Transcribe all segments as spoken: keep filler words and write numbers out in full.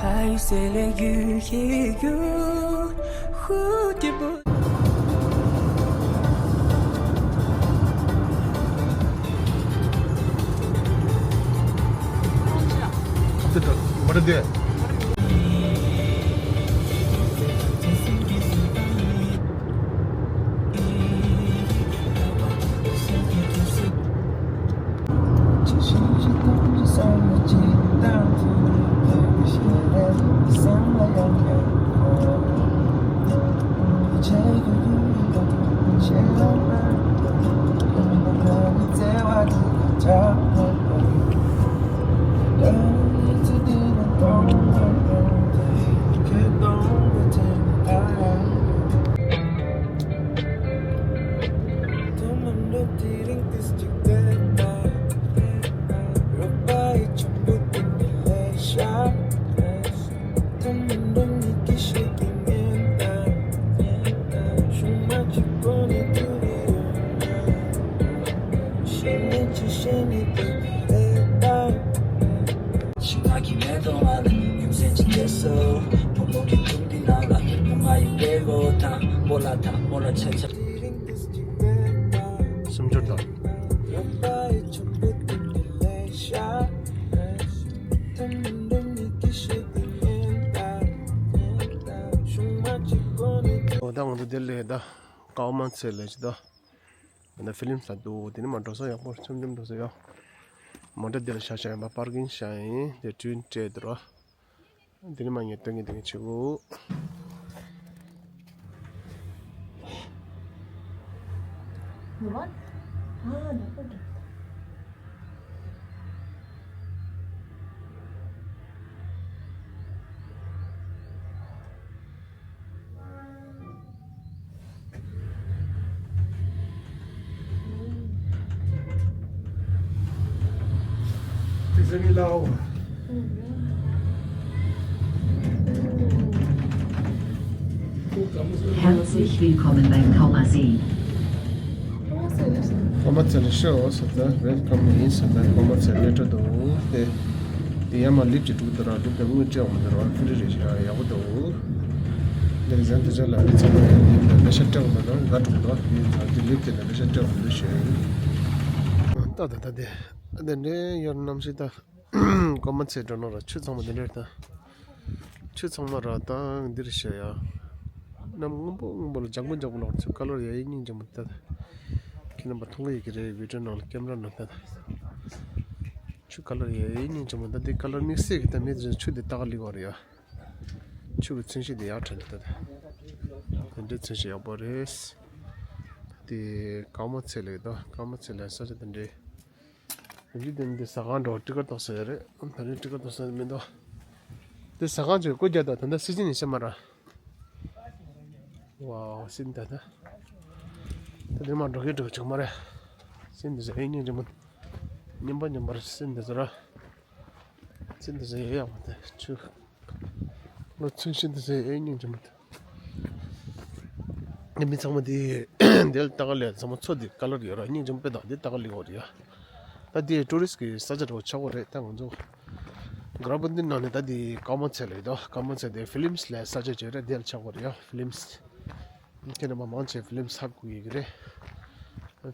还有谁来愈黑愈蝴蝶不？ སུམ་ཅུ་དང་། འོ་ད་ང་ཚོ་དེ་ལས་ད་ཀའོ་མ་ཚེ་ལས་ཅི་ད། ང་ཚོ་ཕི་ལིམ་ས་འདུག་དེ་ནས་མ་འགྲོ་ས་ཡག་པོ་ཆུམ་ཆུམ་འགྲོ་ས་ཡོད། མོ་ཊ་དེ་ལ་བཞག་བཞག་ཡིན་པ་པར་ཀིང་བཞག་ཡིན་དེ་དྲུན་སྤྲད་འདུག་ར། དེ་ནས་མ་ངས་སྟོན་གྱི་དེ་ངས་བྱེད་དགོས། What? Ah, no problem. Herzlich willkommen beim Kaumasee. ཀོ་མ་ཚེ་ལ་ཤོག་ཟེར་ད། Welcome in ཟེར་ད། ཀོ་མ་ཚེ་ལ་ལེ་ཊར་འདུག་སྟེ། དེ་ཡར་མར་ལིབ་ཅིག་འགྲོ་གི་འདུག་ར། ལིབ་དེ་དངུལ་སྤྲད་འོང་གི་འདུག་ར། ཕི་རི་རེད་ཤག་ཡག་པོ་འདུག་དེ་རིང་གཟའ་འདི་ཚོ་ལ་ནི་ཚང་མ་ཡང་ལིབ་ལ་ལེ་ཤ་སྤྲད་འོང་གི་འདུག་དགའ་འགྲོ་གི་འདུག་དེ་ཚང་དེ་ལིབ་དེ་ལ་ལེ་ཤ་སྤྲད་འོང་གི་འདུག་ཞུ་ཡིན། ད་ད་ད་དེ་དེ་འདྲའི་ཡར་གནམ་གཤིས་ད། ཀོ་མ་ཚེ་འགྲོ་ན་ར་ཆུ་ཚང་མ་དེ་འདྲ་རེད་ད། ཆུ་ཚང་མ་ར་ད་འདིར་ཤར་ཡ། གནམ་སྔོན་པོ་སྔོན་པོ་ལ་འཇམ་པོ་འཇམ་པོ་ལོག་ཆུ་ཁ་ལར་ཡ་ཡིན་སྙིང་རྗེ་མོ་ད། ཁྱེད་རྣམ་པ་མཐོང་གི་ཡོད་ཀྱི་རེད། བི་ཌིའོ་ནང་ལ་ཀེམ་ར་ནང་ད། ཆུ་ཁ་ལར་ཡ་ཡིན་སྙིང་རྗེ་མོ་ད། འདི་ཁ་ལར་དམིགས་བསལ་གྱི་ད་མི་དེ་ཆུ་འདི་ལྟ་ག་ལི་གོ་རེད་ཡ། ཆུ་གི་མཚོན་བྱེད་འདི་ཡག་དྲགས་འདུག་ད། དེ་འདྲའི་མཚོན་བྱེད་ཡག་པོ་རེད། དེ་ཀའོ་མ་ཚེ་ལ་ཡོད་ད། ཀའོ་མ་ཚེ་ལ་ས་ཆ་དེ་འདྲའི། ཡིན་གྱི་དེ་འདི་ཟ་ཁང་འགྲོ་ཊི་ཀེཊ་གཏོང་ས་ཡོད་རེད། ད་རེས་ཊི་ཀེཊ་གཏོང་ས་མི་འདུག་འདི་ཟ་ཁང་ཅིག་སྒོ་རྒྱག་དང་ད་ལྟ་སི་ཛིན་ཡིན་ཤ་མ་ར། ཝའོ་སིན་ད་ད། ད་འདི་མ་འགྲོ་གི་འགྲོ་ཆོག་མ་རེད། སིན་འདི་ཟ་ཡིན་སྙིང་རྗེ་མོ། སྙན་པ་སྙན་པ་རེད་སིན་འདི་ཟ་ར། སིན་འདི་ཟ་ཡོད་ཡག་མ་དེ་ཆུ། ལོ་ཚུན་ཤིན་འདི་ཟ་ཡོད་སྙིང་རྗེ་མོ་དེ། མི་ཚང་མ་དེ་འདི་ལ་ལྟ་ག་ལས་ཚང་མ་མཚོ་དེ་ཁ་ལར་ཡོད་ར། སྙིང་རྗེ་མོ་དཔེ་དང་དེ་ལྟ་ག་ལི་གོ་རེད་ཡ། ད་དེ་ཊུ་རི་སི་ཊི་གི་ས་ཆ་འདྲ་བོ་ཆགས་ཀྱི་རེད། ད་ང་ཚོ་གྷ་ར་པུ་ཏི་ནང་ནས་ད་དེ་ཀའོ་མ་ཚེ་ལ་ཡོད་དོ། ཀའོ་མ་ཚེ་དེ་ཕི་ལིམ་སི་ལ་ས་ཆ་བྱས་རེད། དེ་ལ་ཆགས་ཀྱི་རེད་ཡ། ཕི་ལིམ་སི་ཁྱེད་རྣམ་པ་མང་ཆེ་ཕི་ལིམ་སི་ཧ་གོ་ཡི་གི་རེད།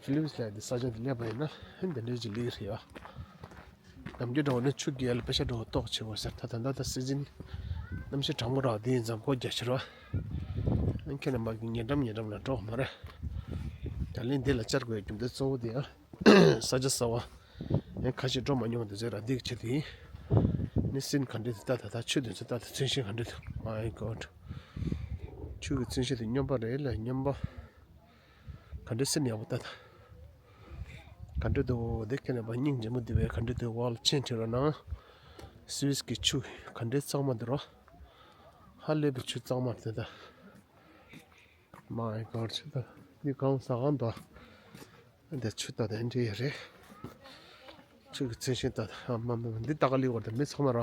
ཕི་ལིམ་སི་ལ་དེ་ས་ཆ་དེ་སླེབས་པ་ཡིན་ན་དེ་འདྲའི་ཅིག་སླེབས་རེད་ཡ། ནམ་རྒྱུན་འདྲ་བོ་ནི་ཆུ་རྐྱལ་ལ་པེ་ཤ་འདྲ་བོ་ཏོག་ཆེ་བོ་ཟེར། ད་ད་ད་ད་སི་ཛིན་གནམ་གཤིས་གྲང་མོ་ར་དེ་ཡིན་ཙང་སྒོ་རྒྱག་ཕྱིར་བ། ཁྱེད་རྣམ་པ་གི་ཉེ་འགྲམ་ཉེ་འགྲམ་ལ་འགྲོ་མ་རེད། ད་ལན་འདི་ལ་བཅར་དགོས་རྒྱུ་མཚན་གཙོ་བོ་དེ་ཡང་ས་ཆ་གསར་བ་ཡང་ཁ་ཤས་འགྲོ་མ་མྱོང་དེ་ཚོས་ར་འདི་གི་ཆེད་དུ་ཡིན། ནི་སིན་ག་འདྲ་དེ་ལྟ་ད་ད་ཆུ་དེ་ཚོ་ལྟ་ད་ཚུན་ཤིང་ག་འདྲ་དེ། My God། ཆུ་གི་ཚུན་ཤིང་དེ་སྙོམས་པ་རེད་ལ་སྙོམས་པ། ག་འདྲ་སེམས་ཡག་པོ་ལྟ་ད། ག་འདྲ་འདུག་འདི་ཁྱེད་རྣམ་པ་སྙིང་རྗེ་མོ་འདི་བས་ག་འདྲ་འདུག་བ་ལ་མཆན་བྲིས་རོགས་གནང་། སུད་སི་གི་ཆུ་ག་འདྲ་གཙང་མ་འདུག་རོ། ཧ་ལས་པའི་ཆུ་གཙང་མ་རེད་ད། མ་ཨེ་གར་ཆུ་ད། འདི་གང་ཟ་ཁང་འདུག་འདི་ཆུ་ད་དེ་འདྲ་ཡོད་རེད། ཆུ་གི་ཚུན་ཤིང་ད། ཨ་མ་མ་མ་འདི་ལྟ་ག་ལི་བར་ད་མི་ཚང་མ་ར།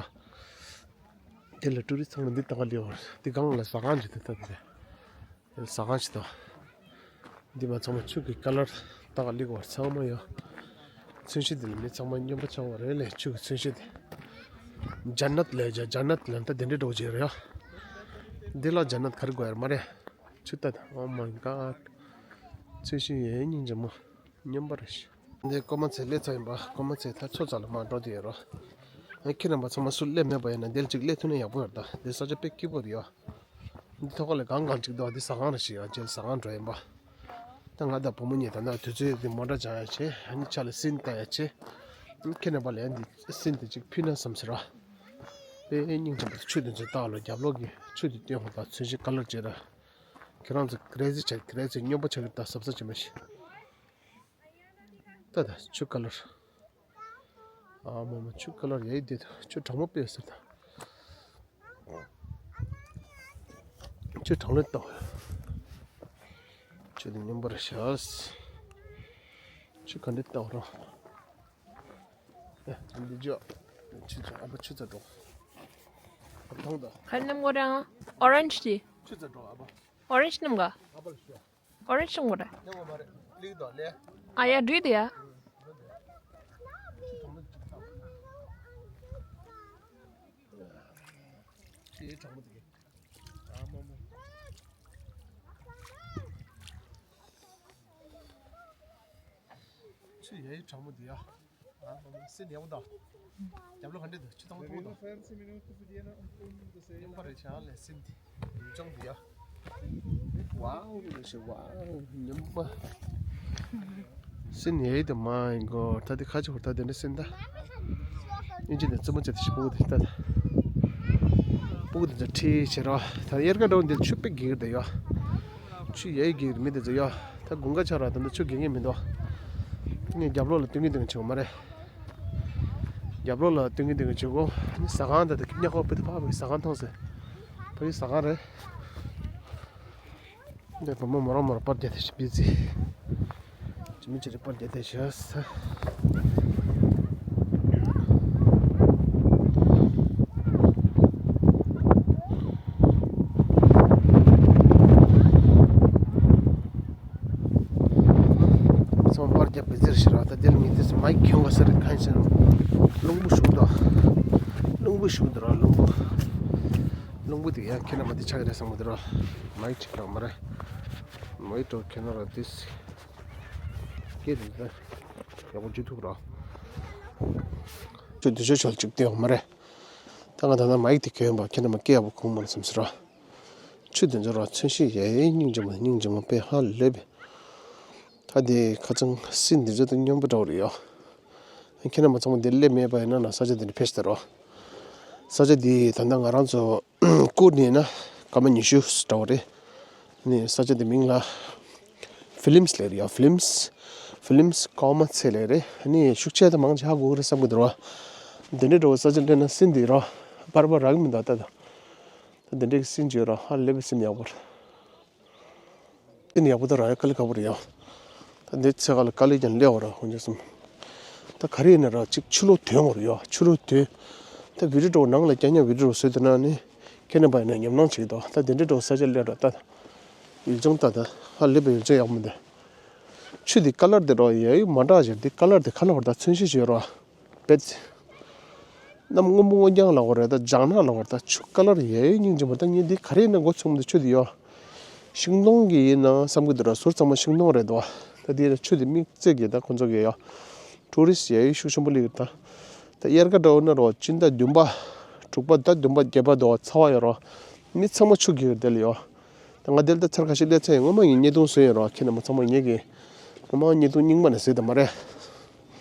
དེ་ལ་ཊུ་རི་སི་ཚང་མ་འདི་ལྟ་ག་ལི་བར་འདི་གང་ལ་ཟ་ཁང་ཅིག་ད་ད་དེ། ཟ་ཁང་ཞིག་དང་། འདི་མ་ཚང་མ་ཆུ་གི་ཁ་ལར་ལྟ་ག་ལི་གོ་ཚང་མ་ཡོད། ཚུན་ཤིང་འདི་ལ་མི་ཚང་མ་སྙོམས་པོ་ཆགས་པ་རེད་ལས་ཆུ་གི་ཚུན་ཤིང་འདི། ཇན་ནད་ལས་ཇ་ཇན་ནད་ལན་ད་དེ་འདྲའི་འགྲོ་བྱེད་རེད་ཡ། འདི་ལ་ཇན་ནད་ག་རེ་དགོས་ཡ་རེད་མ་རེད། ཆུ་ད་ད། Oh my God། ཚོས་ཤིང་ཡེ་སྙིང་རྗེ་མོ། སྙན་པ་རེད་ཤག་འདི་ཀོ་མ་ཚེ་སླེབས་ཚར་ཡིན་པ། ཀོ་མ་ཚེ་ད་ཚོ་ཚ་ལ་མ་འགྲོ་དེ་ཡོད་རོ། ཨ་ཁྱེད་རྣམ་པ་ཚང་མ་སུ་སླེབས་མེད་པ་ཡིན་ན་འདིར་ཅིག་སླེབས་ཐུབ་ན་ཡག་པོ་ཡོད་ད། འདི་ས་ཆ་དཔེ་སྐྱིད་པོ་རེད་ཡ། འདི་ཐོག་ཁ་ལ་གང་གང་ཅིག་འདུག་འདི་ཟ་ཁང་རེད་ཤག་ཡ། ཅེ་ཟ་ཁང་འགྲོ་ཡིན་པ། ད་ང་དང་བུ་མོ་གཉིས་ད་ནང་དུས་ཚོད་འདི་མོ་ཊ་སྦྱང་ཡ་ཆེ། ཨ་ནི་ཆ་ལ་སིན་ལྟ་ཡ་ཆེ། ཁྱེད་རྣམ་པ་ལ་ཡ་འདི་སིན་དེ་ཅིག་ཕུལ་ན་བསམ་ཟེར་བ། དཔེ་སྙིང་རྗེ་པོ། ཆུ་དེ་ཚོ་ལྟ་ལ་རྒྱབ་ལོགས་ཀྱི་ཆུ་དེ་སྟོན་ཧོ་ད་ཚོན་ཞིག་ཀ་ལར་བྱེད་ར། ཁྱེད་རང་ཚོ་ཀི་རེ་ཛི་བྱེད། ཀི་རེ་ཛི་སྨྱོན་པ་ཆགས་ཀྱི་ད་གཟབ་གཟབ་བྱེད་མ་ཤེས། ད་ད་ཆུ་ཀ་ལར། ཨ་མ་མ་ཆུ་ཀ་ལར་ཡ་ཡི་དེ་ད་ཆུ་གྲང་མོ་དཔེ་ཟེར་ད། ཆུ་གྲང་ལེ་ཏོ། ཆུ་དེ་སྨྱོན་པ་རེད་ཤག་ཆུ་ག་འདྲ་ཏོ་རང་། ཨེ་འདི་ཇོ། ཆུ་ཚ། ཨ་ཕ་ཆུ་ཚ་འགྲོ། ཨ་ཐོང་ད། ཁ་ནམ་གོ་རང་ཨོ་རེན་ཇི་དེ། ཆུ་ཚ་འགྲོ་ཨ་ཕ། ཨོ་རེན་ཇི་ནམ་ག་ཨ་ཕ་ལ་ཤོ། ཨོ་རེན་ཇི་ནམ་གོ་ར། ནམ་གོ་མ་རེད། ལིག་དོ་ལེ། ཨ་ཡ་འགྲུལ་དེ་ཡ། ཆུ་གྲང་མོ་དེ་གི། ཨ་མ་མ། ཆུ་ཡ་ཡི་གྲང་མོ་དེ་ཡ། ཨ་མ་མ་སིན་ཡག་པོ་འདུག་རྒྱབ་ལོགས་ག་འདྲ་འདུག་ཆུ་ཐང་ཐུང་འདུག་སྙན་པ་རེད་ཤག་ལས་སིན་དེ། ཡུལ་ལྗོངས་དེ་ཡ། ཝའོ་རེད་ཤག་ཝའོ་སྙན་པ། སིན་ཡེ་དེ་མ་ཡིན་གོ་ད་དེ་ཁ་ཆེ་བོ་ད་དེ་འདྲ་སིན་ད། ཨིན་ཇི་ནས་རྩེད་མོ་རྩེ་དེ་ཤི་སྤུ་གུ་དེ་ལྟ་ད། སྤུ་གུ་དེ་ཚོ་ཁྲིད་བྱེད་རོགས། ད་དབྱར་ཁ་འགྲོ་འདིར་ཆུ་དཔེ་སྒེག་དེ་ཡོ། ཆུ་ཡེ་སྒེག་མི་དེ་ཚོ་ཡོ། ད་དགུན་ཁ་ཆགས་ར་ད་ད་ཆུ་སྒེག་ངེས་མི་འདུག་ངས་རྒྱབ་ལོགས་ལ་སྟོན་གི་སྟོན་གི་བྱེད་གོ་མ་རེད། རྒྱབ་ལོགས་ལ་སྟོན་གི་སྟོན་གི་བྱེད་གོ། ཟ་ཁང་ད་ད་ཉག་ཁོག་པི་ད་ཕ་བའི་ཟ་ཁང་མཐོང་ཟེར། ཕ་ཡི་ཟ་ཁང་རེད། འདི་བུ་མོ་མོ་རང་མོ་རང་པར་རྒྱག་དེ་ཞིག་བི་ཛི། ཇི་མི་ཇི་རི་པར་རྒྱག་དེ་ཞིག་ས། ཚང་མ་པར་རྒྱག་བི་ཛི་རེད་ཤག་ར། ད་དེ་ལ་མི་དེ་མའིག་གྱོན་ག་ས་རེད་ཁ་ཤས། རླུང་བུ་ཞུགས་དོ། རླུང་བུ་ཞུགས་དོ་ར་རླུང་བུ། རླུང་བུ་དེ་ཡང་ཁྱེད་རྣམ་པ་དེ་ཆགས་ཀྱི་རེད་བསམ་གི་འདུག་ར། མའིག་ཅིག་དང་མ་རེད། མའིག་ཏོ་ཁྱེད་རྣམ་པ་དེ། སྐད་དེ་འདྲ་ཡག་པོ་བརྗོད་ཐུབ་ར། ཆུ་དུས་ཆུ་ཆོལ་ཅིག་སྟེ་ཡོང་མ་རེད། ད་ང་ད་ལྟ་མའིག་དེ་གྱོན་པ་ཁྱེད་རྣམ་པ་སྐད་ཡག་པོ་གོ་མ་རེད་བསམ་ཟེར་ར། ཆུ་དེ་ཚོ་ར་ཚོན་ཤིང་ཡ་ཡའི་སྙིང་རྗེ་མོ་སྙིང་རྗེ་མོ་དཔེ་ཧ་ལས་པའི། ད་དེ་ཁ་ཚང་སིན་དེ་ཚོ་དང་སྙོམས་པོ་འདྲ་བོ་རེད་ཡོ། ཁྱེད་རྣམ་པ་ཚང་མ་འདིར་སླེབས་མེད་པ་ཡིན་ན་ན་ས་ཆ་འདི་འདྲ་ཕེབས་ཤིག་ད་རོ། ས་ཆ་འདི་ད་ལྟ་ང་རང་ཚོ་བསྐུར་ནས་ན་སྐར་མ་ཉི་ཤུ་འདྲ་བོ་རེད། ནི་ས་ཆ་འདི་མིང་ལ་ཕི་ལིམ་སི་ལབ་རེད་ཡ། ཕི་ལིམ་སི། ཕི་ལིམ་སི་ཀོ་མ་ཚེ་ལབ་རེད། ནི་ཤུགས་ཆེ་ད་མང་ཆེ་ཧ་གོ་གི་རེད་བསམ་གི་འདུག་རོ། འདི་འདྲ་འདྲ་བོ་ས་ཆ་འདྲ་ན་སིན་འདི་རོ། པར་པར་རག་གི་མི་འདུག་ད་ད། ད་འདི་འདྲའི་སིན་བརྗོད་རོ་ཧ་ལས་པའི་སིན་ཡག་པོ་རེད། དེ་ནི་ཡག་པོ་ད་ར་ཡ་དཀའ་ལས་ཁག་པོ་རེད་ཡ། ད་འདི་ཚེ་ག་ལ་དཀའ་ལས་ཀྱང་སླེབས་པ་ར་ཧོན་ཅེ་སུམ། ད་ག་རེ་ཡིན་ན་ར་གཅིག་ཆུ་ལོག་ཐོན་པ་རེད་ཡ། ཆུ་ལོག་ཐོན། ད་བི་ཌིའོ་ནང་ལ་རྐྱང་རྐྱང་བི་ཌིའོ་བཟོས་ཏེ་ན་ནི་ཁྱེད་རྣམ་པ་ཡིན་ན་ཉམས་སྣང་བྱེད་ཀྱི་འདུག་ད་དེ་འདྲའི་འགྲོ་ས་ཆ་སླེབས་ར་ད། ཡུལ་ལྗོངས་ད་ད་ཧ་ལས་པའི་ཡུལ་ལྗོངས་ཡག་མོ་འདི། ཆུ་འདི་ཀ་ལར་དེ་ར་ཡ་ཡུལ་མ་འདྲ་ཞིག་འདི་ཀ་ལར་དེ་ཁ་ལ་བར་ད་ཚོན་ཤིང་བྱོས་ར། བེད། གནམ་སྔོན་པོ་སྔོ་རྐྱང་ལ་བར་ད་ལྗང་ནག་ལ་བར་ད་ཆུ་ཀ་ལར་ཡ་ཡའི་སྙིང་རྗེ་མོ། ད་ངས་འདི་ག་རེ་ཡིན་ན་མགོ་ཚོས་མི་འདུག་ཆུ་འདི་ཡོ། ཤིང་སྡོང་གི་ཡིན་ན་བསམ་གི་འདུག་ར། ཟུར་ཚང་མ་ཤིང་སྡོང་རེད་འདུག་ད་འདི་ཆུ་འདི་དམིགས་བརྩེ་གི་ད་ཁོ་ཚོ་གི་ཡོ། ཊུ་རི་སི་ཡ་ཡའི་ཤུགས་ཆེན་པོ་སླེབས་ཡོད་ད། ད་དབྱར་ཁ་འདྲ་བོ་ན་རོ་སྤྱི་ཟླ་བདུན་པ་དྲུག་པ་ད་བདུན་པ་བརྒྱད་པ་འདུག་ཚ་བ་ཡོད་རོ། མི་ཚང་མ་ཆུ་གི་དེ་ལ་ཡོ། ད་ང་དེ་ལ་ད་ཚར་ཁ་ཤས་སླེབས་ཚར་ཡིན། སྔོན་མ་ངས་བརྙན་ཐུང་བཟོས་ཡོད་རོ། ཁྱེད་རྣམ་པ་ཚང་མ་ངེད་ཀྱི་སྔོན་མ་བརྙན་ཐུང་རྙིང་པ་ནས་བཟོས་ད་མ་རེད།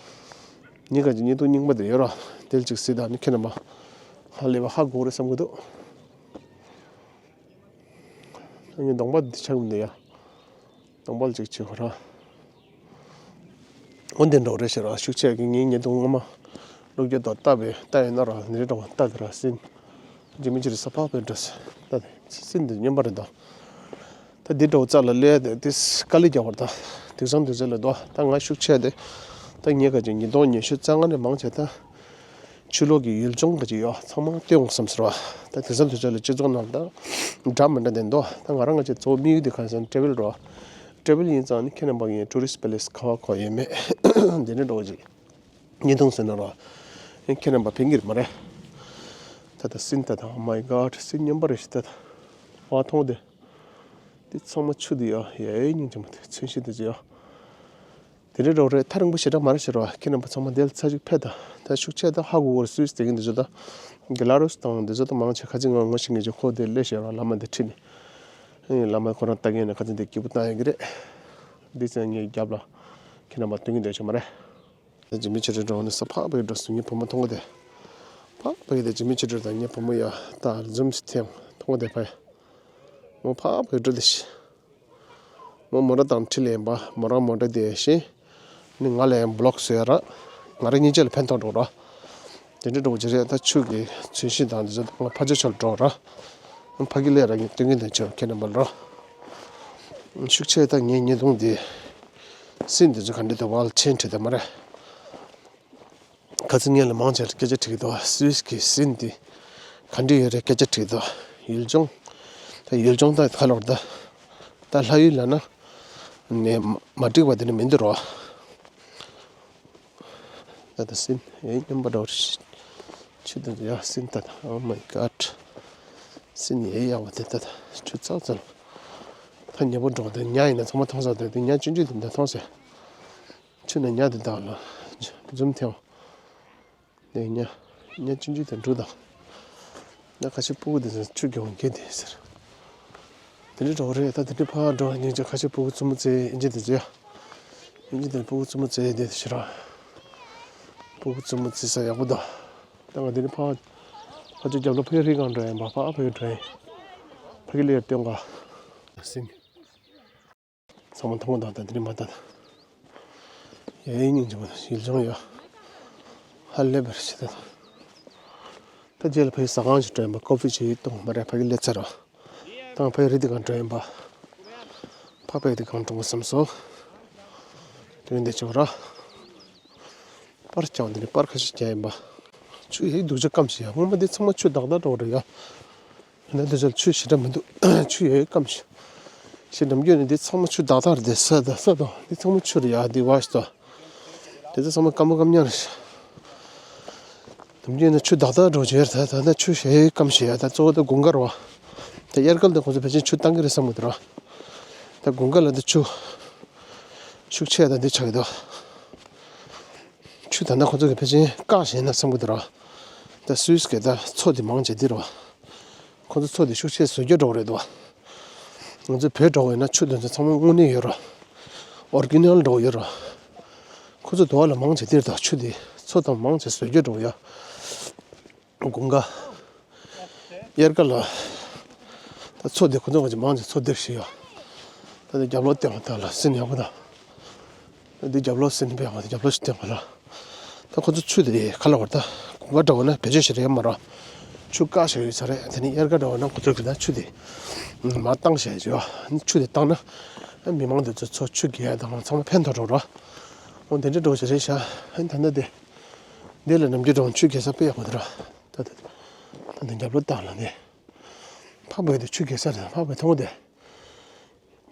ངེད་ཀ་ཅིག་བརྙན་ཐུང་རྙིང་པ་དེ་ཡོད་རོ། དེ་ལ་ཅིག་གཟིགས་དང་ནི་ཁྱེད་རྣམ་པ་ཧ་ལས་པ་ཧ་གོ་རེད་བསམ་གི་འདུག་ངས་གདོང་པ་འདི་ཆགས་མི་འདུག་ཡ། གདོང་པ་ལ་ཅིག་བྱེད་དགོས་ར། འོ་འདི་འདྲ་བོ་རེད་ཤག་ར། ཤུགས་ཆེ་གི་ངའི་བརྙན་ཐུང་སྔོན་མ་ལོ་རྒྱུས་དང་ལྟ་བའི་ལྟ་ཡོད་ན་ར་འདི་འདྲ་བོ་ལྟ་དེ་ར་སིན། ཇི་མི་ཇི་རི་ས་ཕག་པའི་འདྲ་ལྟ་དེ་སིན་འདི་སྨྱོན་པ་རེད་དོ། ད་འདི་འདྲ་བོ་རྩ་ལ་སླེབས་ཏེ་དེ་དཀའ་ལས་རྒྱག་པ་རེད་ད། དེང་སང་དུས་ཚོད་ལ་དོ་ད་ང་ཤུགས་ཆེ་དེ་ད་ངེད་ཀ་ཅིག་ཉིས་སྟོང་ཉི་ཤུ་རྩ་ལྔ་ནས་མང་ཆེ་ད། ཕྱི་ལོགས་ཀྱི་ཡུལ་ལྗོངས་ག་ཅིག་ཡོད་ཚང་མ་སྟོན་འོང་བསམ་ཟེར་བ། ད་དེང་སང་དུས་ཚོད་ལ་སྤྱི་ཚོགས་ནང་ད་འདྲ་མི་འདྲ་ལྡན་འདུག་ད་ང་རང་ང་ཅིག་གཙོ་བོ་དམིགས་ཡུལ་དེ་ག་ཟེར་ན་ཊེ་རེ་ཝལ་རོ། ཊེ་རེ་ཝལ་ཡིན་ཙང་ནི་ཁྱེད་རྣམ་པ་ངས་ཊུ་རི་སི་པེ་ལེ་སི་ག་བ་གོ་ཡོད་མེད་འདི་འདྲ་འགྲོ་གི་ཅིག་བརྙན་ཐུང་བཟོས་ན་རོ། ཁྱེད་རྣམ་པ་ཕན་གྱི་རེད་མ་རེད། ད་ད་སིན་ད་ད། Oh my God, སིན་མཉམ་པ་རེད་ཤི་ད་ད། བ་མཐོང་དེ། དེ་ཚང་མ་ཆུ་དེ་ཡ་ཡ་ཡའི་སྙིང་རྗེ་མོ་དེ་ཚུན་ཤིང་དེ་ཚོ་ཡ། དེ་འདྲའི་འགྲོ་རེད། ཐག་རིང་པོ་ཞེ་དྲག་མ་རེད་ཤི་རོ། ཁྱེད་རྣམ་པ་ཚང་མ་དེ་ལ་ཚ་ཅིག་ཕེབས་ད། ད་ཤུགས་ཆེ་ད་ཧ་གོ་གོ་རེད། སུད་སི་དེ་གིན་དེ་ཚོ་ད་གི་ལ་རུས་དང་དེ་ཚོ་ད་མང་ཆེ་ཁ་ཅིག་ང་ངོ་ཤེས་ངེས་ཀྱི་ཁོ་དེ་སླེབས་ཤེས་རོ། བླ་མ་དེ་ཁྲིད་ནས་ཨེ་བླ་མ་ཁོ་རང་ལྟ་མཁན་ན་ཁ་ཅིག་དེ་སྐྱིད་པོ་བཏང་ཡོད་ཀྱི་རེད། འདི་ཚོ་ངའི་རྒྱབ་ལ་ཁྱེད་རྣམ་པ་སྟོན་གྱི་འདོད་ཀྱི་མ་རེད། ད་ཇི་མི་ཆེ་འགྲོ་འགྲོ་ནས་ས་ཕག་པའི་འགྲོ་སོང་། ངའི་བུ་མོ་མཐོང་གོ་དེ། ཕག་པའི་དེ་ཇི་མི་ཆེ་འགྲོ་དང་ངའི་བུ་མོ་ཡ་ད་ཛུམ་སི་ཐེང་མཐོང་གོ་དེ་ཕ་ཡ། མོ་ཕག་པའི་འགྲོ་དེ་ཤི། མོ་མོ་ར་དང་ཁྲིད་ལེན་པ་མོ་རང་མོ་འདྲ་དེ་ཤི། ནི་ང་ལ་ཡང་བློག་བཟོས་ཡ་ར། ང་ར་གཉིས་ཆ་ལ་ཕན་ཐོགས་འགྲོ་ར། དེ་འདྲ་འགྲོ་གི་རེད། ད་ཆུ་གི་ཚུན་ཤིང་དང་དེ་ཚོ་ང་ཕ་ཇོ་ཆོ་ལ་འགྲོ་ར། ཕ་གི་ལས་ར་ངས་སྟོན་གྱི་འདོད་ཆོ་ཁྱེད་རྣམ་པ་ལ་ར། ཤུགས་ཆེ་ད་ངའི་ཉེ་དུང་དེ། སིན་དེ་ཚོ་ག་འདྲ་དེ་བལ་ཆེན་ཁྲིད་དེ་མ་རེད། ཁ་སང་ངས་ལ་མང་ཆེ་སྐད་ཆ་དྲིས་ཀྱི་འདུག་སུད་སི་གི་སིན་འདི་ག་འདྲ་ཡོད་རེད་སྐད་ཆ་དྲིས་ཀྱི་འདུག་ཡུལ་ལྗོངས། ད་ཡུལ་ལྗོངས་ད་ག་ལོར་ད། ད་ལྷ་ཡུལ་ལ་ན། ནས་མ་འགྲིག་པ་དེ་ནི་མི་འདུག་རོ། ད་ད་སིན་ཨེ་སྙོམས་པ་འགྲོ་རེད། ཆུ་དེ་ཡ་སིན་ད་ད། Oh my God. སིན་ཨེ་ཡག་པ་དེ་ད་ད་ཆུ་ཚག་ཚག་ད་ཉེ་པོ་འགྲོ་དེ་ཉ་ཡིན་ན་ཚང་མ་མཐོང་ས་དེ་དེ་ཉ་ཆུང་ཆུང་དེ་འདྲ་མཐོང་ས། ཆུ་ནས་ཉ་དེ་དག་ལ་འཛུམ་ཐེངས། དེ་ཉ་ཉ་ཆུང་ཆུང་དེ་འབྲུ་དང་། ཉ་ཁ་ཤས་སྤུ་གུ་དེ་ཚོ་ཆུ་རྒྱུག་འགྱེལ་དེ་ཟེར། དེ་འདྲ་འགྲོ་གི་རེད། ད་དེ་འདྲ་ཕར་འགྲོ་སྙིང་རྗེ། ཁ་ཤས་སྤུ་གུ་རྩུབ་མོ་རྩེ་ཨིན་ཇི་དེ་ཚོ་ཡ། ཨིན་ཇི་དེ་སྤུ་གུ་རྩུབ་མོ་རྩེ་དེ་ཤི་ར། སྤུ་གུ་རྩུབ་མོ་རྩེ་ས་ཡག་པོ་འདུག་ད་ང་དེ་ནས་ཕར་ཕར་ཚུར་རྒྱབ་ལ་ཕ་གི་རི་སྒང་འགྲོ་ཡིན་པ། ཕར་ཕ་གི་འགྲོ་ཡིན། ཕ་གི་ལས་སྟོན་ག་སིན། ཚང་མ་མཐོང་དང་དང་དེ་ནས་མ་ལྟ་དང་། ཡའི་སྙིང་རྗེ་མོ་ཡུལ་ལྗོངས་ཡ། ཧ་ལས་པར་ཞེ་ད། ད་རྗེས་ལ་ཕ་གི་ཟ་ཁང་ཞིག་འགྲོ་ཡིན་པ། ཀོ་ཕི་ཞིག་བཏུང་མ་རེད། ཕ་གི་སླེབས་ཚར་ར། ད་ཕ་གི་རི་དེ་གང་འགྲོ་ཡིན་པ། ཕ་ཕ་གི་དེ་གང་འགྲོ་གི་བསམ་སོང་། དེ་འདྲ་བྱུང་ར། པར་རྐྱང་དེ་ནས་པར་ཁ་ཤས་རྐྱང་ཡིན་པ། ཆུ་ཡའི་སྡུག་ཅག་སྐམ་ཞིག་ཡ། སྔོན་མ་དེ་ཚང་མ་ཆུ་དག་དག་འགྲོ་རེད་ཡ། ཡིན་ན་དེ་ཚོ་ཆུ་ཞེ་དྲག་མི་འདུག་ཆུ་ཡོད་སྐམ་ཞིང་། ཞེ་ནམ་རྒྱུན་ནས་འདི་ཚང་མ་ཆུ་དག་དག་རེད། དེ་ས་དང་ས་དང་འདི་ཚང་མ་ཆུ་རེད་ཡ། འདི་བ་ཞིག་དང་། དེ་ཚོ་ཚང་མ་སྐམ་པོ་སྐམ་ཉག་རེད། ནམ་རྒྱུན་ནས་ཆུ་དག་དག་འགྲོ་བྱས་རེད། ད་ད་ཆུ་ཞེ་སྐམ་ཞིང་ཡ། ད་གཙོ་བོ་ད་དགུན་ཁ་རེད་བ། ད་དབྱར་ཁ་ལ་ད་ཁོ་ཚོ་ཕལ་ཆེར་ཆུ་བཏང་གི་རེད་བསམ་གི་འདུག་ར། ད་དགུན་ཁ་ལ་ད་ཆུ་ཤུགས་ཆེ་ད་འདི་ཆགས་ཀྱི་འདུག་ཆུ་ད་ལྟ་ཁོ་ཚོ་གི་ཕལ་ཆེར་བཀག་བཞག་ན་བསམ་གི་འདུག་ར། ད་སུད་སི་གི་ད་མཚོ་དེ་མང་ཆེ་འདི་རེད་བ། ཁོ་ཚོ་མཚོ་དེ་ཤུགས་ཆེ་བཟོ་རྒྱུ་འགྲོ་གི་རེད་འདུག་ང་ཚོ་བོད་འགྲོ་དགོས་ན་ཆུ་དེ་ཚོ་ཚང་མ་དངོས་གནས་ཡོད་ར། ཨོ་རི་ཇི་ནལ་འགྲོ་ཡོད་ར། ཁོ་ཚོ་དུ་བ་ལ་མང་ཆེ་འདིར་ད་ཆུ་དེ་མཚོ་དང་མང་ཆེ་བཟོ་རྒྱུ་འགྲོ་ཡ། དགུན་ཁ། དབྱར་ཁ་ལ། ད་མཚོ་དེ་ཁོ་ཚོ་ག་ཅིག་མང་ཆེ་མཚོ་འདིར་ཞིག་ཡོད། ད་དེ་རྒྱབ་ལོགས་བསྟན་པ་དག་ལ་སྲིན་ཡག་པོ་དང་། འདི་རྒྱབ་ལོགས་ཟིན་པའི་ང་ཚོ་རྒྱབ་ལོགས་ཤིག་བསྟན་པ་ལ། ད་ཁོ་ཚོ་ཆུ་དེ་ག་ལ་བར་ད་དགུན་ཁ་འདྲ་བོ་ན་བེད་སྤྱོད་བྱེད་རེད་མ་ར། ཆུ་བཀག་བཞག་ཡོད་ས་རེད། དེ་ནས་དབྱར་ཁ་འདྲ་བོ་ན་ཁོ་ཚོ་གི་ད་ཆུ་དེ་མར་བཏང་བཞག་ཡོད། ཆུ་དེ་བཏང་ན་མི་མང་དེ་ཚོ་ཚོ་ཆུ་རྒྱག་ཡ་དང་ཚང་མ་ཕན་ཐོགས་འགྲོ་ར། འོ་དེ་འདྲ་འགྲོ་བཞག་རེད་ཤག་ད་ལྟ་དེ་འདི་ལ་ནམ་རྒྱུན་འགྲོ་ཆུ་རྒྱག་ས་དཔེ་ཡག་པོ་འདུག་ར། ད་ད་ད་འདི་རྒྱབ་ལོགས་བཏང་ལ་ནི་ཕག་པའི་དེ་ཆུ་རྒྱག་ས་རེད། ཕག་པའི་མཐོང་དེ།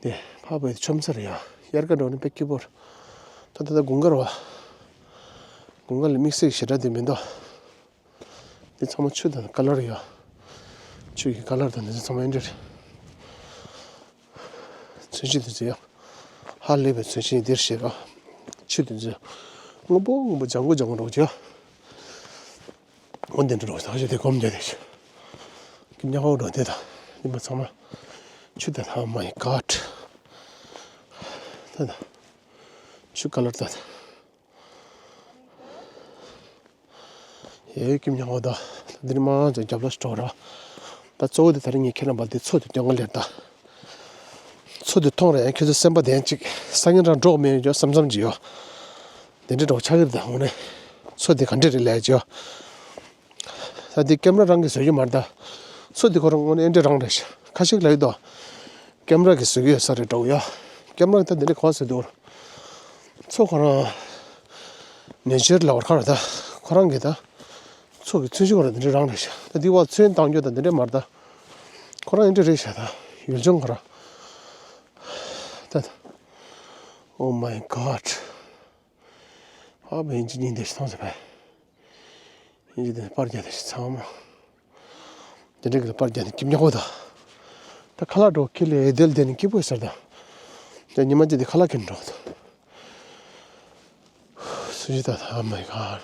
དེ་ཕག་པའི་ཆོམ་ས་རེད་ཡ། དབྱར་ཁ་འགྲོ་ནི་དཔེ་སྐྱིད་པོ་རེད། ད་ད་ད་དགུན་ཁ་རེད་བ། དགུན་ཁ་ལ་དམིགས་བསལ་ཞེ་དྲག་དེ་མི་འདུག་འདི་ཚང་མ་ཆུ་དང་ཀ་ལར་ཡ། ཆུ་ཡི་ཀ་ལར་དང་འདི་ཚོ་ཚང་མ་ཨེ་འདྲ་རེད། ཚོན་ཤིང་དེ་ཚོ་ཡ། ཧ་ལས་པའི་ཚོན་ཤིང་འདིར་བཞད་པ། ཆུ་དེ་ཚོ་སྔོན་པོ་སྔོན་པོ་ལྗང་གུ་ལྗང་གུ་འགྲོ་གི་ཡ། འོ་འདི་འདྲ་རོ་ཐག་ཆོད་དེ་སྒོམ་རྒྱག་དེ་ཤི། ཀི་ཉག་འོ་འགྲོ་དེ་དང་འདི་མ་ཚང་མ་ཆུ་དེ་དང་མ་ཡི་ག་ད་ད་ཆུ་ཀ་ལར་ད་ད་ཡེ་ཀི་ཉག་འོ་ད་འདི་མ་ཚང་རྒྱབ་ལ་སྤྲོ་ར། ད་གཙོ་བོ་དེ་ད་རིང་ངས་ཁྱེད་རྣམ་པ་འདི་མཚོ་དེ་སྟོན་ག་ལེར་ད། མཚོ་དེ་མཐོང་རེད། ཁྱེད་ཚོ་སེམས་པ་བདེན་ཅིག་སང་ཉིན་རང་འགྲོ་མེད་ཡོད་བསམ་བསམ་ཅིག་ཡོད། དེ་འདྲ་འགྲོ་ཆགས་ཀྱི་རེད། ད་དངོས་གནས་མཚོ་དེ་ག་འདྲ་རེད་ལས་ཅིག་ཡོད། ད་འདི་ཀེམ་ར་རང་གིས་བཟོ་རྒྱུ་མ་རེད་ད། མཚོ་འདི་ཁོ་རང་དངོས་གནས་ཨེ་འདྲ་རང་རེད་ཤག་ཁ་ཤས་ལ་ཡོད་དོ། ཀེམ་ར་གིས་བཟོ་གི་ཡོད་ས་རེད་འགྲོ་ཡ། ཀེམ་ར་གིས་ད་འདི་འདྲ་གོ་ཟེར་འདུག་མཚོ་ཁོ་རང་ནེ་ཅར་ལ་བར་ཁ་རེད་ད། ཁོ་རང་གིས་ད་མཚོ་གི་ཚོན་ཤིང་ཁོ་རང་འདི་འདྲ་རང་རེད་ཤག་ད་འདི་བ་ཚོན་བཏང་རྒྱུ་ད་འདི་འདྲ་མ་རེད་ད། ཁོ་རང་ཨེ་འདྲ་རེད་ཤག་ད་ཡུལ་ལྗོངས་ཁོ་རང་ད་ད། Oh my God. ཨ་བ་ཡིན་གཅིག་གཉིས་འདི་ཞིག་མཐོང་ཟེར་བས། ཡིན་གཅིག་འདི་པར་རྒྱག་འདི་ཞིག་ཚང་མ། དེ་འདྲ་གི་པར་རྒྱག་ནས་སྐྱིད་ཉག་པོ་དང་། ད་ཁ་ལག་འགྲོ་ཁྱི་ལས་དེལ་དེ་ནས་སྐྱིད་པོ་ཟེར་དང་། ད་ཉི་མ་དེ་དེ་ཁ་ལག་ཁྱེར་འགྲོ་དང་། སུ་ཞིག་ད་ད་མའི་གར།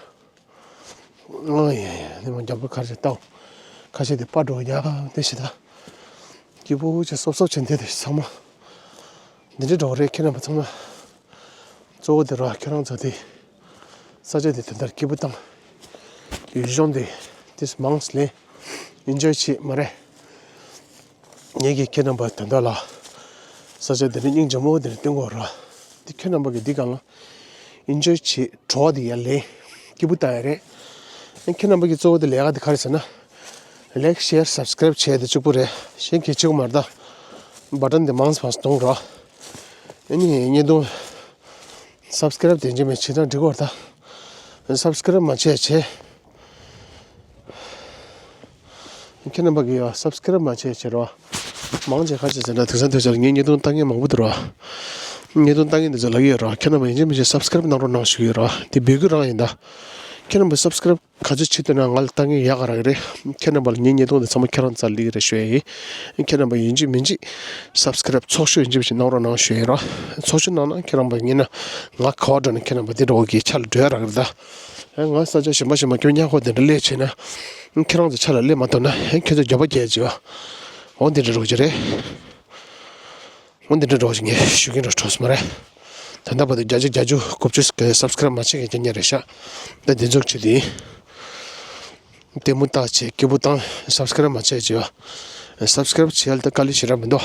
ཨོ་ཡ་ཡ་ནི་མ་རྒྱབ་པོ་ཁ་ཤས་བཏང་། ཁ་ཤས་དེ་པར་འགྲོ་ཡ་དེ་ཞིག་ད། སྐྱིད་པོ་ཆེ་སོབ་སོབ་ཆེ་འདི་དེ་ཚང་མ། འདི་འདྲ་འགྲོ་རེད་ཁྱེད་རྣམ་པ་ཚང་མ། གཙོ་བོ་དེ་ར་ཁྱེད་རང་ཚོ་དེ། ས་ཆ་དེ་དོན་དག་སྐྱིད་པོ་དང་། ཡུལ་ལྗོངས་དེ། དེ་མང་ལས། ཨིན་ཇོའི་བྱེད་མ་རེད། ངེད་ཀྱིས་ཁྱེད་རྣམ་པ་དོན་དག་ལ། ས་ཆ་དེ་འདྲ་སྙིང་རྗེ་མོ་དེ་འདྲ་སྟོན་དགོས་ར། དེ་ཁྱེད་རྣམ་པ་གིས་འདི་གང་ལ། ཨིན་ཇོའི་བྱེད་བྲོ་བ་དེ་ཡར་ལེན། སྐྱིད་པོ་ལྟ་ཡ་རེད། ཨ་ཁྱེད་རྣམ་པ་གི་གཙོ་བོ་དེ་ལས་ཀ་དེ་ག་རེ་ཟེར་ན། ལའིག་ཤེར་སབ་སི་ཀ་རེབ་བྱས་དེ་གཅིག་པོ་རེད། གཞན་གྱིས་གཅིག་པོ་མ་རེད་ད། བ་ཊན་དེ་མང་ཙམ་གཏོང་རོགས། ཨ་ནི་བརྙན་ཐུང་། སབ་སི་ཀ་རེབ་དེ་འཇིམ་མེ་བྱེད་སྟངས་འགྲིག་གོ་རེད་ད། སབ་སི་ཀ་རེབ་མ་བྱས་བྱས། ཁྱེད་རྣམ་པ་གིས་ཡ་སབ་སི་ཀ་རེབ་མ་བྱས་བྱས་རོགས། མང་ཆེ་ཁ་ཆེ་ཟེར་ན་དུས་སང་དུས་ཆར་ངའི་བརྙན་ཐུང་ལྟ་མཁན་མང་པོ་འདུག་རོགས། བརྙན་ཐུང་ལྟ་མཁན་འདི་ཚོ་ལབ་ཀྱི་ཡོད་རོགས། ཁྱེད་རྣམ་པ་ཡིན་གཅིག་མིན་གཅིག་སབ་སི་ཀ་རེབ་གནང་རོགས་གནང་ཞུ་གི་ཡོད་རོགས། དེ་འབོད་སྐུལ་རང་ཡིན་ད། ཁྱེད་རྣམ་པ་སབ་སི་ཀ་རེབ་ག་ཚོད་བྱེད་ཐུབ་ན་ང་ལ་ལྟ་མཁན་ཡག་ག་རག་གི་རེད། ཁྱེད་རྣམ་པ་ལ་ངའི་བརྙན་ཐུང་འདི་ཚང་མ་ཁྱེད་རང་རྩར་སླེབས་ཀྱི་རེད་ཞུ་ཡ་ཡིན། ཁྱེད་རྣམ་པ་ཡིན་གཅིག་མིན་གཅིག་སབ་སི་ཀ་རེབ་ཚོགས་ཤོས་ཡིན་གཅིག་མིན་གཅིག་གནང་རོགས་གནང་ཞུ་ཡ་ཡིན་རོགས། ཚོགས་ཤོས་གནང་ན་ཁྱེད་རྣམ་པ་ཉིན་ན་ང་ག་བ་འགྲོ་ན་ཁྱེད་རྣམ་པ་འདི་འགྲོ་གི་ཆ་ལ་འགྲོ་ཡ་རག་གི་རེད་ད། ཨེ་ང་ས་ཆ་གཞན་པ་གཞན་པ་སྐྱོ་ཉག་ཁོ་དེ་འདྲ་སླེབས་བྱས་ན། ཁྱེད་རང་ཚོ་ཆ་ལ་སླེབས་མ་ཐུབ་ན་ཨེ་ཁྱེད་ཚོ་རྒྱབ་པ་རྒྱག་བྱེད་པ། འོ་འདི་འདྲ་འགྲོ་གི་རེད། འོ་འདི་འདྲ་འགྲོ་གི་ངས་ཞུ་གི་འགྲོ་གྲོགས་སུ་མ་རེད། ད་ལྟ་བར་དུ་བརྒྱ་ཆ་བརྒྱད་ཅུ་དགུ་བཅུ་སབ་སི་ཀ་རེབ་མ་བྱེད་མཁན་རྐྱང་རྐྱང་རེད་ཤག་ད་འདི་ཚོ་ཆུ་དེ་ཡིན། ལྟད་མོ་ལྟ་བྱེད་སྐྱིད་པོ་བཏང་སབ་སི་ཀ་རེབ་མ་བྱས་བྱས་པ། སབ་སི་ཀ་རེབ་བྱེད་ཡ་ལ་ད་དཀའ་ལས་ཞེ་དྲག་མི་འདུག་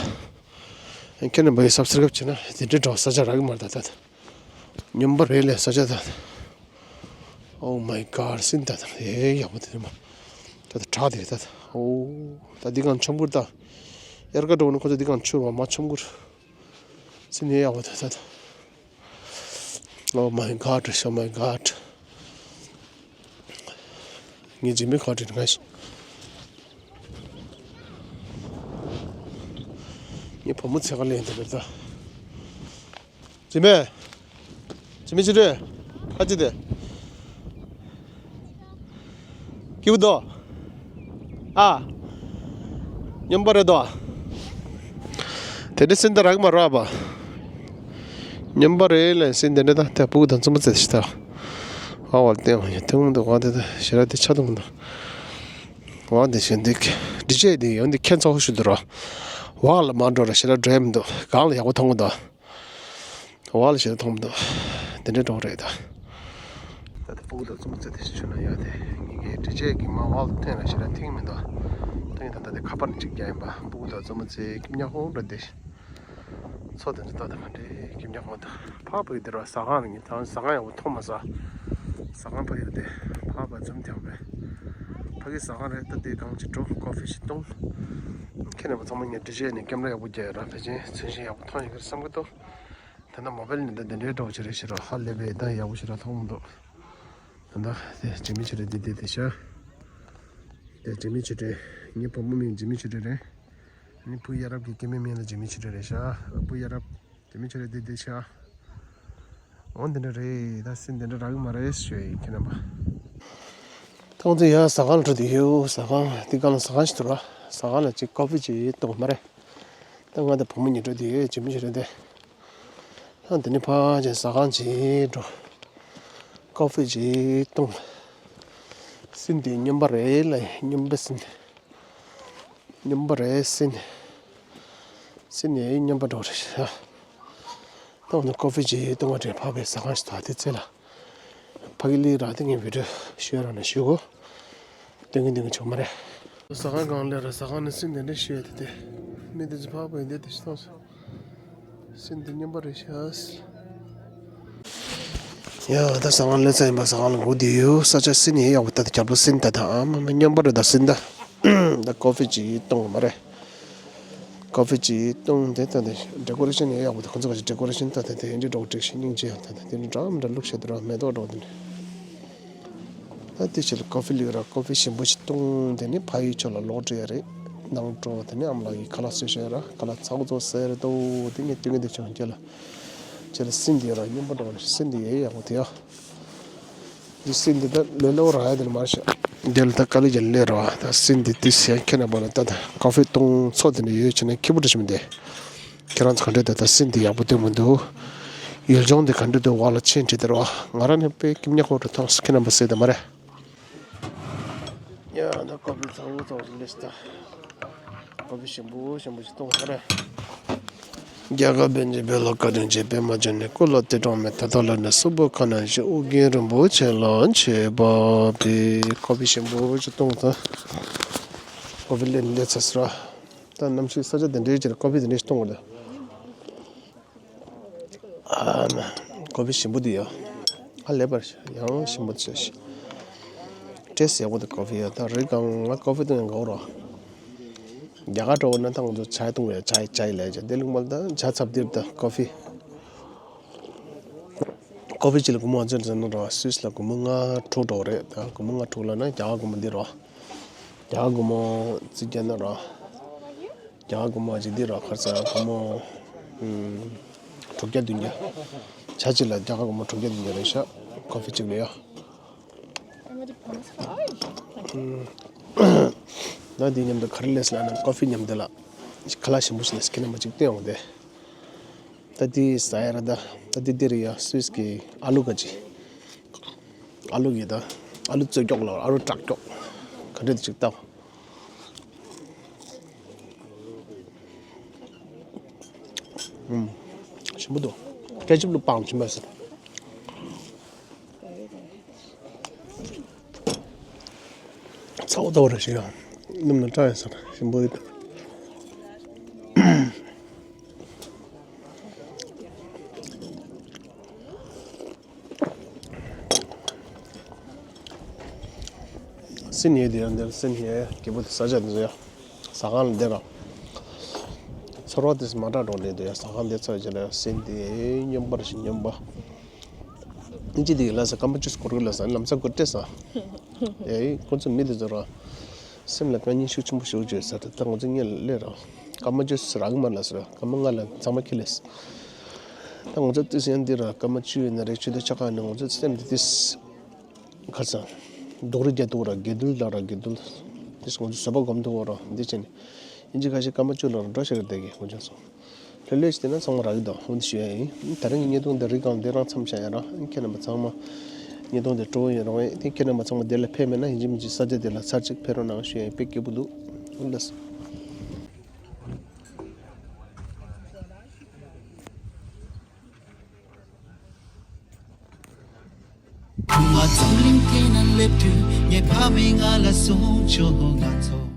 ཁྱེད་རྣམ་པས་སབ་སི་ཀ་རེབ་བྱས་ན་དེ་འདྲའི་འགྲོ་ས་ཆ་རག་གི་མ་རེད་ད་ད། སྨྱོན་པ་རེད་ལས་ས་ཆ་ད། Oh my God སིན་ད་ད་ཨེ་ཡག་པོ་དེ་མ། ད་ད་བྲག་དེ་ད་ད་ཨོ། ད་འདི་གང་ཆོམ་གུར་ད། དབྱར་ཁ་འགྲོ་ན་ཁོ་ཚོ་འདི་གང་ཆུར་བ་མ་ཆོམ་གུར། སིན་ཡེ་ཡག་པོ་ད་ད་ད། Oh my God, oh my God. ངས་འཇིམ་པའི་ཁ་བྲིས་ང་ཞིག་ངའི་བུ་མོ་ཚེ་ག་ལེན་འདི་རེད་ད། འཇིམ་པའི། འཇིམ་པའི་ཅི་རེད། ཁ་ཅི་དེ། སྐྱིད་པོ་འདུག་ཨ། སྨྱོན་པ་རེད་དོ། དེ་འདྲ་སེམས་ད་རག་མ་རག་པ། སྨྱོན་པ་རེད་ལས་སེམས་དེ་འདྲ་ད་དེ་སྤུ་གུ་དང་བཙུན་མོ་བཙལ་ཞིག་ད། ཨ་བར་བསྟན་བ་ཡ་དེ་འོང་འདུག་བ་དེ་ད་ཞེ་ར་དེ་ཆ་དུང་འདུག་བ་དེ་ཞེ་འདུག་འདི་བྱས་དེ་ཡོང་དེ་ཁྱེད་ཚོགས་ཞུ་འདུག་ར། བག་ལ་མ་འགྲོ་ར་ཞེ་ར་འགྲོ་ཡ་མི་འདུག་གང་ལ་ཡག་པོ་མཐོང་གི་འདུག་བ་ལ་ཞེ་དྲག་མཐོང་མི་འདུག་དེ་འདྲའི་འགྲོ་རེད་ད། ད་ལྟ་སྤུ་གུ་དང་བཙུན་མོ་བཙལ་ཏེ་ཞིག་ཆུ་ན་ཡོད་དེ་ངེད་ཀྱི་འདྲི་བྱེད་ཀྱི་མ་བ་ལ་ཐོན་ལ་ཞེ་དྲག་ཐིང་མི་འདུག་ཐིང་ད་ལྟ་དེ་ཁ་པར་གཅིག་རྒྱག་ཡིན་པ་སྤུ་གུ་དང་བཙུན་མོ་ཚེ་སྐྱིད་ཉག་ཧོང་འགྲོ་དེ། མཚོ་དེ་ཚོ་ལྟ་དང་འདྲེ་སྐྱིད་ཉག་ཧོང་དང་ཕ་བུ་ཡི་དེ་ར་ཟ་ཁང་རེད་ངས་ད་ཟ་ཁང་ཡག་པོ་མཐོང་མ་ཟ། ཟ་ཁང་ཕ་ཡི་དེ་ཕ་བ་བཙུན་མོ་ཐེངས་པས་ཕ་གི་ཟ་ཁང་རེད་ད་དེ་གང་ཅི་འགྲོ་ཀོ་ཧྥི་ཞིག་བཏུང་། ཁྱེད་རྣམ་པ་ཚང་མ་ངས་འདྲི་བྱེད་ནས་ཀེམ་ར་ཡག་པོ་རྒྱག་ཡོད་ར་ཕལ་ཆེར་ཚུན་ཆད་ཡག་པོ་མཐོང་ཡོད་ཀྱི་རེད་བསམ་གི་འདུག་ད་ལྟ་མོ་བེལ་ནི་ད་འདི་འདྲའི་འགྲོ་བྱེད་རེད་ཤི་ར་ཧ་ལས་པའི་ད་ཡག་པོ་ཤི་ར་མཐོང་མི་འདུག་ད་ལྟ་དེ་ཇི་མི་ཆི་རེད་འདི་འདི་དེ་ཤ། དེ་ཇི་མི་ཆི་རེད། ངའི་བུ་མོ་མིང་ཇི་མི་ཆི་རེད་རེད། ངའི་བུ་ཡ་རབས་ཀྱི་སྐྱེ་དམན་མིང་ལ་ཇི་མི་ཆི་རེད་རེད་ཤ། བུ་ཡ་རབས་ཇི་མི་ཆི་རེད་འདི་འདི་ཤ། འོ་འདི་འདྲ་རེད་ད་སེམས་འདི་འདྲ་རག་གི་མ་རེད་ཞུ་ཡ་ཡིན་ཁྱེད་རྣམ་པ། ཐོག་དེ་ཡང་ཟ་ཁང་ལ་འགྲོ་དུས་ཡོད་ཟ་ཁང་འདི་གང་ལ་ཟ་ཁང་ཞིག་འདུག་ར་ཟ་ཁང་ལ་ཅིག་ཀོ་ཧྥི་ཅིག་གཏོང་མ་རེད། ད་ང་དང་བུ་མོ་གཉིས་འགྲོ་དུས་ཡོད་ཇི་མི་ཆི་རེད་དེ། ཨ་འདི་ནི་ཕ་ཅན་ཟ་ཁང་ཅིག་འགྲོ། ཀོ་ཧྥི་ཅིག་བཏུང་། སིན་དེ་སྨྱོན་པ་རེད་ལ་སྨྱོན་པ་སིན། སྨྱོན་པ་རེད་སིན། སིན་ནི་སྨྱོན་པ་འགྲོ་རེད་ཤག་ད་འོ་ན་ཀོ་ཧྥི་ཅིག་བཏུང་བ་རེད་ཕ་བའི་ཟ་ཁང་ཞིག་ད་དེ་ཚེ་ལ། ཕ་གི་ལི་ར་དེ་ངས་བི་ཌིའོ་ཤོད་ར་ན་ཞུ་གོ། སྟོན་གི་འདུག་གི་ཆོག་མ་རེད། ཟ་ཁང་གང་ལས་ར་ཟ་ཁང་ནི་སིན་དེ་འདྲ་ཤོད་དེ་དེ། མི་དེ་ཚོ་ཕག་པ་ཡིན་དེ་དེ་ཤི་ཐོང་སོང་། སིན་དེ་སྨྱོན་པ་རེད་ཤག་ཡ་ད་ཟ་ཁང་ལས་ཚ་ཡིན་པ་ཟ་ཁང་ལ་འགོ་དེ་ཡོད་ས་ཆ་སིན་ཡིན་ཡག་པོ་ད་དེ་རྒྱབ་ལོ་སིན་ད་ད་ཨ་མ་མ་སྨྱོན་པ་རེད་ད་སིན་ད། ད་ཀོ་ཧྥི་ཅིག་བཏུང་མ་རེད། ཀོ་ཧྥི་ཅིག་བཏུང་དེ་ད་དེ་ཌེ་ཀོ་རེ་ཤན་ཡང་ཡག་པོ་འདུག་ཁོ་ཚོ་ག་ཅིག་ཌེ་ཀོ་རེ་ཤན་ད་དེ་དེ་ཡིན་འདྲ་འགྲོ་བསྒྲིགས་ཤིང་སྙིང་རྗེ་ཡང་ད་དེ་དེ་འདྲ་འདྲ་བླུགས་བྱས་དུ་ར་མེ་ཏོག་འགྲོ་དེ་འདྲ། ད་དེ་ཕྱིར་ཀོ་ཧྥི་ལུགས་ར་ཀོ་ཧྥི་ཞིམ་པོ་ཞིག་བཏུང་དེ་ནི་ཕ་ཡུལ་ཕྱོགས་ལ་ལོག་འགྲོ་ཡ་རེད། ནང་འགྲོ་དེ་ནི་ཨ་མ་ལགས་ཀྱིས་ཁ་ལག་བཟོས་བཞག་ཡོད་ར་ཁ་ལག་ཚ་བོ་ཚོ་ཟེར་དོ་དེ་ངས་སྟོན་གི་འདུག་ཆུང་ཁྱེད་ལ། ཁྱེད་ལ་སིན་དེ་ཡོད་ར་སྨྱོན་པ་འགྲོ་ར་སིན་དེ་ཡོད་ཡག་པོ་དེ་ཡ། འདི་སྲིད་འདི་ལྟར་ལེ་ལོ་རག་ཡ་དེ་ནི་མར་ཤ། འདི་ལ་ད་དཀའ་ལས་ཀྱང་སླེབས་རོགས། ད་སྲིན་འདི་ཏི་སེ་ཁྱེད་རྣམ་པ་ལ་ད་ད་ཀོ་ཧྥི་བཏུང་ཚོགས་དེ་འདྲ་ཡོད་བྱས་ན་ཁེ་པོ་འདྲ་ཞིག་མི་འདུག་ཁྱེད་རང་ཚོ་ག་འདྲ་འདུག་ད་སྲིན་འདི་ཡག་པོ་སྟོན་མི་འདུག་ཡུལ་ལྗོངས་འདི་ག་འདྲ་འདུག་བ་ལ་ཆེན་བྲིས་དེ་རོགས། ང་རང་ནི་དཔེ་སྐྱིད་ཉག་ཁོག་འདྲ་མཐོང་སོང་། ཁྱེད་རྣམ་པ་གཟིགས་དང་མ་རེད། ཡ་ད་ཀོ་ཧྥི་ཚ་བོ་ཚ་བོ་ཞིག་སླེབས་སོང་ད། ཀོ་ཧྥི་ཞིམ་པོ་ཞིམ་པོ་ཞིག་བཏུང་ས་རེད། རྒྱ་གར་པཎ་ཆེན་བོད་ལ་བཀའ་དྲིན་ཆེ། པདྨ་འབྱུང་གནས་སྐུ་ལ་ཏིལ་འབྲུ་མེ། ད་ལྟ་ལ་ནི་གསུང་འབུམ་ཁ་ནང་བཞིན། ཨོ་རྒྱན་རིན་པོ་ཆེ་ལ་མཆོད་པ་འབུལ། ཀོ་ཧྥི་ཞིམ་པོ་ཞིག་བཏུང་ད། ཀོ་ཧྥི་ལེན་ལེ་ཚ་སི་ར། ད་གནམ་གཤིས་ས་ཆ་དེ་འདྲའི་ཆེད་ཀོ་ཧྥི་དེ་འདྲའི་ཞིག་བཏུང་དགོས་ད། ཨ་མ། ཀོ་ཧྥི་ཞིམ་པོ་འདུག་ཡ། ཧ་ལས་པར་ཡང་ཞིམ་པོ་འདུག་ཤག་ཊེ་སི་ཡག་པོ་འདུག་ཀོ་ཧྥི་ཡ། ད་རི་སྒང་ང་ཀོ་ཧྥི་བཏུང་ཡང་དགའ་བོ་རོ། རྒྱ་གར་འགྲོ་བ་ན་ད་ང་ཚོ་ཇའི་བཏུང་ཡ། ཇའི་ཇའི་ལས་ཇ་དེ་ལུགས་མ་ལ་ད་ཇ་ཚབ་དེར་ད་ཀོ་ཧྥི། ཀོ་ཧྥི་གཅིག་ལ་སྒོར་མོ་ང་ཚོ་ཟེར་ན་རོ། སུད་སི་ལ་སྒོར་མོ་ལྔ་དྲུག་འགྲོ་བ་རེད། ད་སྒོར་མོ་ལྔ་དྲུག་ལབ་ན་རྒྱ་གར་སྒོར་མོ་འདི་རོ། རྒྱ་གར་སྒོར་མོ་རྩིས་རྒྱག་ན་རོ། རྒྱ་གར་སྒོར་མོ་གཅིག་འདི་རོ། ཁར་ས་སྒོར་མོ་ཨུམ། དྲུག་བརྒྱ་བདུན་བརྒྱ། ཇ་གཅིག་ལ་རྒྱ་གར་སྒོར་མོ་དྲུག་བརྒྱ་བདུན་བརྒྱ་རེད་ཤག་ཀོ་ཧྥི་གཅིག་ལ་ཡ། ཨུམ། ད་འདི་མཉམ་དུ་ག་རེ་ལས་ལབ་ན་ཀོ་ཧྥི་མཉམ་དུ་ལ་ཁ་ལག་ཞིམ་པོ་ཞིག་ལས་ཁྱེད་རྣམ་པ་གཅིག་བསྟན་འོང་དེ། ད་འདི་ཟ་ཡ་ར་ད། ད་འདི་འདི་རེད་ཡ། སུད་སི་གི་ཨ་ལུ་ག་ཅི། ཨ་ལུ་གི་ད། ཨ་ལུ་བཙོས་སྐྱོག་ལ་ཨ་ལུ་དྲག་སྐྱོག་ག་འདྲ་དེ་ཅིག་ལྟ། ཨུམ། ཞིམ་པོ་འདུག་ཀེ་ཅབ་བླུགས་པའང་ཞིམ་པ་ཟེར། ཚ་བོ་ཚ་བོ་རེད་ཤག་ཡ། སྣུམ་ནང་བཀྲ་ཡ་ཟེར་ཞིམ་པོ་ཡོད། སྲིན་ཡོད་དེ་ཡང་འདིར་སྲིན་ཡོད་སྐྱིད་པོ་དེ་ས་ཆ་དེ་ཚོ་ཡ། ཟ་ཁང་ལ་འདིར་ར། ཚོར་བ་དེ་མ་འདྲ་འགྲོ་ནས་འདུག་ཡ། ཟ་ཁང་དེ་ཚོ་ཡ་ལ་སྲིན་དེ་སྨྱོན་པ་རེད་ཤག་སྨྱོན་པ། ཨིན་ཇི་དེ་གི་ལ་ས་སྐར་མ་བཅུ་སྐོར་གི་ལ་ས་ལམ་སང་སྐོར་སྤྲད་ས། ཨེ་ཁོ་ཚོ་མི་དེ་ཚོ་ར། སེམས་ལ་དཀའ་ངལ་ཤུགས་ཆེན་པོ་ཞིག་བརྗོད་ས་རེད། ད་ང་ཚོ་སྔོན་ལ་སླེབས་ར། སྐར་མ་བཅུ་ཟེར་རག་གི་མ་ལ་ཟེར། སྐར་མ་ལྔ་ལ་ཚང་མ་ཁེལ་ལེ། ད་ང་ཚོ་ཏི་སེ་ཡང་འདི་ར་སྐར་མ་བཅུ་ཡོད་ན་རེ་ཆུ་ཚོད་ཆ་ག་ནས་ང་ཚོ་སེམས་འདི་ཏིས་ཁ་སང་སྡུག་རུས་རྒྱག་ཐུབ་ར། དགེ་འདུན་ལ་ར་དགེ་འདུན་ཏིས་ང་ཚོ་བཟོད་པ་སྒོམ་ཐུབ་ར། འདི་བྱས་ནས་ཡིན་གཅིག་ཁ་ཤས་སྐར་མ་བཅུ་ལ་ར་འགྲོ་ཤེས་ར་བསྡད་གི་ང་ཚོ་སོང་། ལྷོད་ལྷོད་བྱས་ན་ཚང་མ་རག་གི་འདུག་འོན་ཏེ་ཞུ་ཡ་ཡིན། ད་རིང་གི་བརྙན་ཐུང་འདི་རི་སྒང་འདི་རང་མཚམས་བཞག་ཡ་ར། ཁྱེད་རྣམ་པ་ཚང་མ་བརྙན་ཐུང་འདི་སྤྲོ་བོ་ཡིན་རུང་ཡིན། ཁྱེད་རྣམ་པ་ཚང་མ་འདི་ལ་ཕེབས་མེད་ན་ཡིན་གཅིག་མིན་གཅིག་ས་ཆ་འདི་ལ་ཚར་གཅིག་ཕེབས་རོགས་གནང་ཞུ་ཡ་ཡིན། དཔེ་སྐྱིད་པོ་འདུག་ལགས་སོ། ང་ཚོ་གླིང་དེ་ན་སླེབས་དུས་ངའི་ཕ་མས་ང་ལ་གསུངས་བྱུང་། ང་ཚོ།